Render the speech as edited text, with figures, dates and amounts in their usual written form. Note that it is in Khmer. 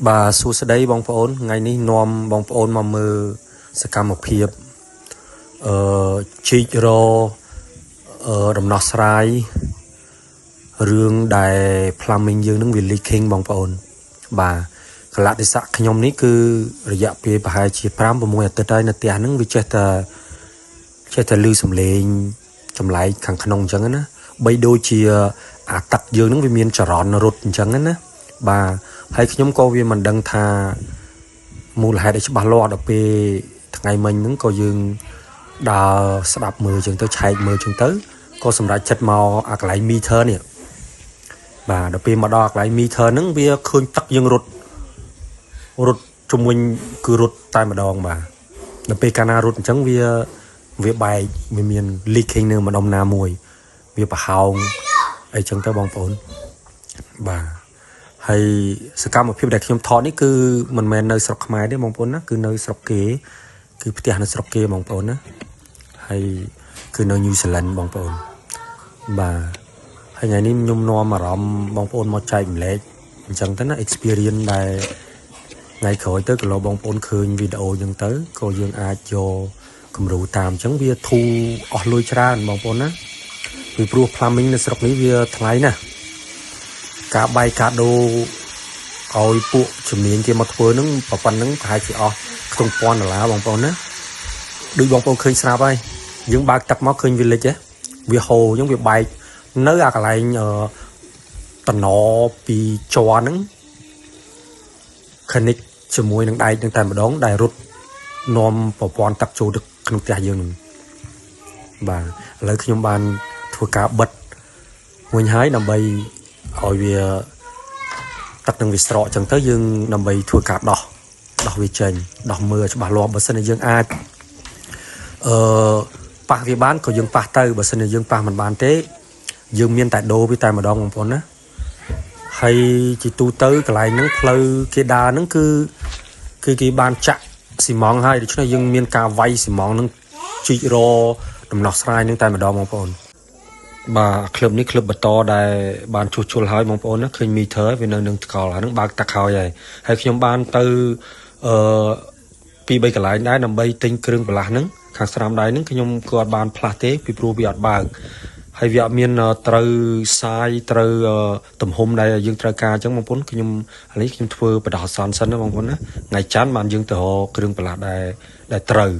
បាទសួស្តីបងប្អូនថ្ងៃនេះនាំបងប្អូនមកមើលសកម្មភាពអឺជីករអឺដំណោះស្រាយរឿងដែល plumbing យើងនឹងវា leaking បងប្អូនបាទកលៈទេសៈខ្ញុំនេះគឺរយៈពេលប្រហែលជា5 6អាទិត្យហើយនៅផ្ទះហ្នឹងវាចេះតែឮសំឡេងចម្លែកខាងក្នុងអញ្ចឹងណាបីដូចជាអាទឹកយើងនឹងវាមានចរន្តរត់អញ្ចឹងណាបាទហើយខ្ញុំក៏វាមិនដឹងថាមូលហេតុអីច្បាស់លាស់ដល់ពេលថ្ងៃមិញហ្នឹងក៏យើងដើរស្ដាប់មើលអញ្ចឹងទៅឆែកមើលអញ្ចឹងទៅក៏សម្រេចចិត្តមកអាកន្លែង meter នេះបាទដល់ពេលមកដល់កន្លែង meter ហ្នឹងវាឃើញទឹកយើងរត់រត់ជុំវិញគឺរត់តែម្ដងបាទដល់ពេលកាលណារត់អញ្ចឹងវាវាបែកវាមាន leaking នៅម្ដុំណាមួយ វាប្រហោងអីចឹងទៅបងប្អូនបាទហើយសកម្មភាពដែលខ្ញុំថតនេះគឺមិនមែននៅស្រុកខ្មែរទេបងប្អូនណាគឺនៅស្រុកគេ គឺផ្ទះនៅស្រុកគេបងប្អូនណាហើយគឺនៅញូហ្សេឡង់បងប្អូនបាទហើយថ្ងៃនេះខ្ញុំនាំអារម្មណ៍បងប្អូនមកចែករំលែកអញ្ចឹងទៅណា experience ដែលថ្ងៃក្រោយទៅក៏លោកបងប្អូនឃើញវីដេអូអញ្ចឹងទៅក៏យើងអាចយកគំរូតាមអញ្ចឹងវាធូរអស់លុយច្រើនបងប្អូនណាពីព្រោះ plumbing នៅស្រុកនេះវាថ្លៃណាស់ការបែកការដូរឲ្យពួកជំនាញគេមកធ្វើហ្នឹងប៉ុណ្ណឹងប្រហែលជាអស់ខ្ទង់ពាន់ដុល្លារបងប្អូនណាដូចបងប្អូនឃើញស្រាប់ហើយយើងបើកទឹកមកឃើញវាលិចហ៎វាហូរអញ្ចឹងវាបែកនៅអាកន្លែងអឺតំណពីជ័រហ្នឹង connect ជាមួយនឹងដែកនឹងតែម្ដងដែលរត់នាំប្រព័ន្ធទឹកចូលទៅក្នុងផ្ទះយើងនឹងបាទឥឡូវខ្ញុំបានធ្វើការបិទវិញហើយដើម្បីឲ្យវាទឹកនឹងវាស្រកអញ្ចឹងទៅយើងដើម្បីធ្វើការដោះដោះវាចេញដោះមើលឲ្យច្បាស់លាស់បើសិនជាយើងអាចអឺប៉ះវាបានក៏យើងប៉ះទៅបើសិនជាយើងប៉ះមិនបានទេ យើងមានតែដូរវាតែម្ដងបងប្អូនណាហើយជាទូទៅកន្លែងហ្នឹងផ្លូវគេដើរហ្នឹងគឺគឺគេបានចាក់ស៊ីម៉ងហើយដូច្នេះយើងមានការវាយស៊ីម៉ងហ្នឹងជីករដំណោះស្រាយហ្នឹងតែម្ដងបងប្អូនបាទក្លឹបនេះក្លឹបបន្តដែលបានជួសជុលហើយបងប្អូនណាឃើញ meter វានៅនឹងថ្កល់ហើយហ្នឹងបើកទឹកហើយហើយហើយខ្ញុំបានទៅអឺពី3កន្លែងដែរដើម្បីទិញគ្រឿងបន្លាស់ហ្នឹងខាងស្រាមដៃហ្នឹងខ្ញុំក៏អត់បានផ្លាស់ទេពីព្រោះវាអត់បើកហើយវាអត់មានត្រូវសាយត្រូវទំហំដែលយើងត្រូវការអញ្ចឹងបងប្អូនខ្ញុំឥឡូវខ្ញុំធ្វើបដោះអាសន្នសិនណាបងប្អូនណាថ្ងៃច័ន្ទបានយើងទៅរកគ្រឿងបន្លាស់ដែលដែលត្រូវ